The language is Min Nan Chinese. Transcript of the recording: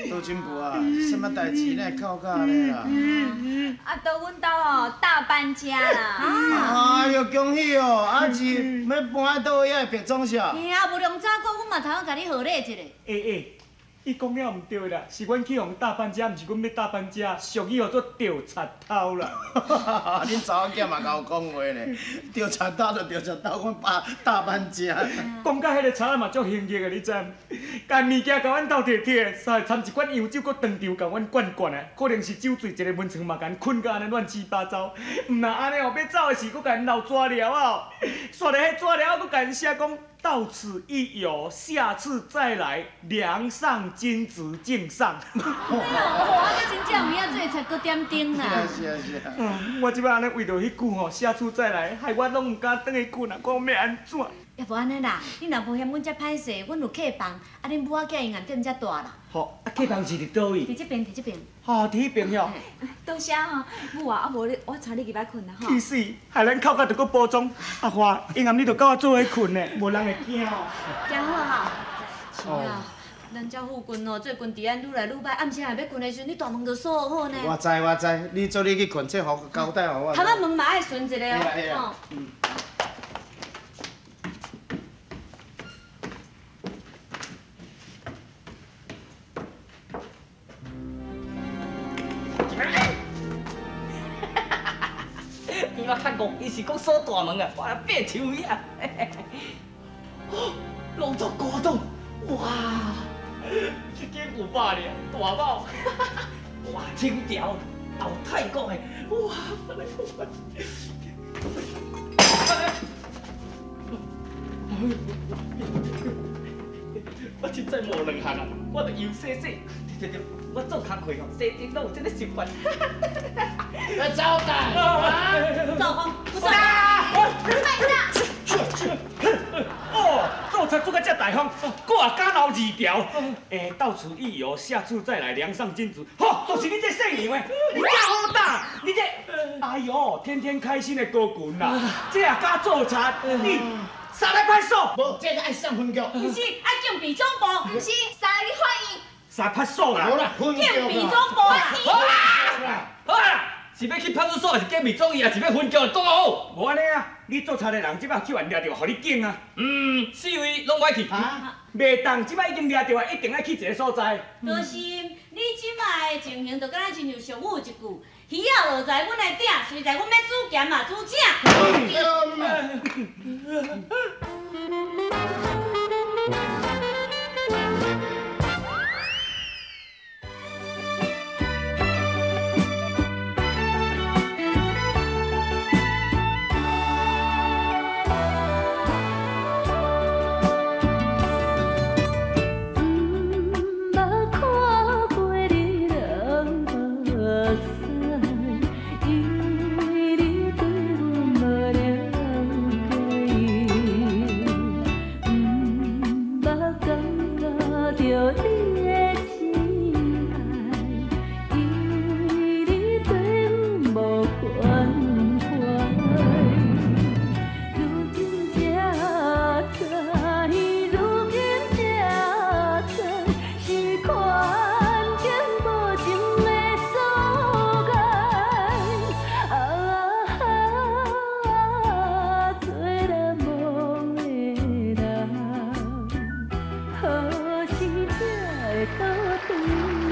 杜金婆啊，什麼代誌呢？哭甲按呢啦？啊，都阮兜哦，大搬家啦！哎呦，恭喜哦！啊是欲搬佗位遐别总社？嘿啊，無良早講，阮嘛頭先共你賀禮一下。欸，伊講了毋對啦，是阮去予大搬家，毋是阮欲大搬家，俗語號做著賊頭啦。恁查某囝嘛𠢕講話呢，著賊頭就著賊頭，阮爸大搬家。講甲彼个賊仔嘛足興熱的，你知毋？共物件共阮兜摕摕，煞摻一罐洋酒，閣當場共阮灌灌啊！可能是酒醉，一个门床嘛共𪜶睏甲按呢亂七八糟。毋若按呢哦，欲走的時，閣共𪜶留紙條仔，煞咧彼紙條閣共𪜶寫講。到此一遊，下次再來，梁上金子敬上。哇，這真正有影做賊閣點燈啦！是啊是啊。我這擺按呢為著彼句吼，下次再來，害我攏毋敢轉去睏啊，看欲按怎？抑無按呢啦，你若無嫌阮遮歹勢，阮有客房，啊恁母仔囝伊硬踮遮住啦。好，啊客房是佇佗位？佇這邊，佇這邊。吼，佇彼邊遐。多謝吼，母啊，啊無你，我帶你入來睏啦吼。去死！害咱哭甲著閣補妝。阿華，永暗你著佮我做伙睏呢，無人會驚哦。真好哈。是啊，咱遮附近哦，最近治安愈來愈歹，暗時若欲睏的時陣，你大門著鎖好呢。我知我知，你做你去睏，這予交代予我。頭仔門嘛愛巡一下哦。嗯。我較戇，伊是講鎖大門啊，我爬樹啊，哦，攏做古董，哇，這間有百爾大帽，哇，清朝，也有泰國的，哇，我凊彩摸兩項啊，我就游洗洗，對對對，我做工課吼，洗衣攏有這个習慣。來走啦！走哦，不走。哦，做賊做甲遮大方，閣也敢留字條。欸，到此一遊，下次再來梁上君子。吼，就是你這姓楊的，你遮好膽，你這，哎喲，天天開心的高群啦，這也敢做賊，你啥來派出所？無，這個愛送分局。毋是，愛警備總部，毋是，啥去法院？啥派出所啦？無啦，分局警備總部啦。好啦，好啦。是欲去派出所，還是警備總院，還是欲分局？講好。無按呢啊！你做賊的人，這擺去予𪜶掠著，予你警啊！嗯，四位攏愛去。啊？袂當，這擺已經掠著啊，一定愛去一个所在。就是，你這擺的情形，就敢若親像俗語一句：魚仔落在阮的鼎，隨在阮欲煮鹹嘛煮正。倒轉。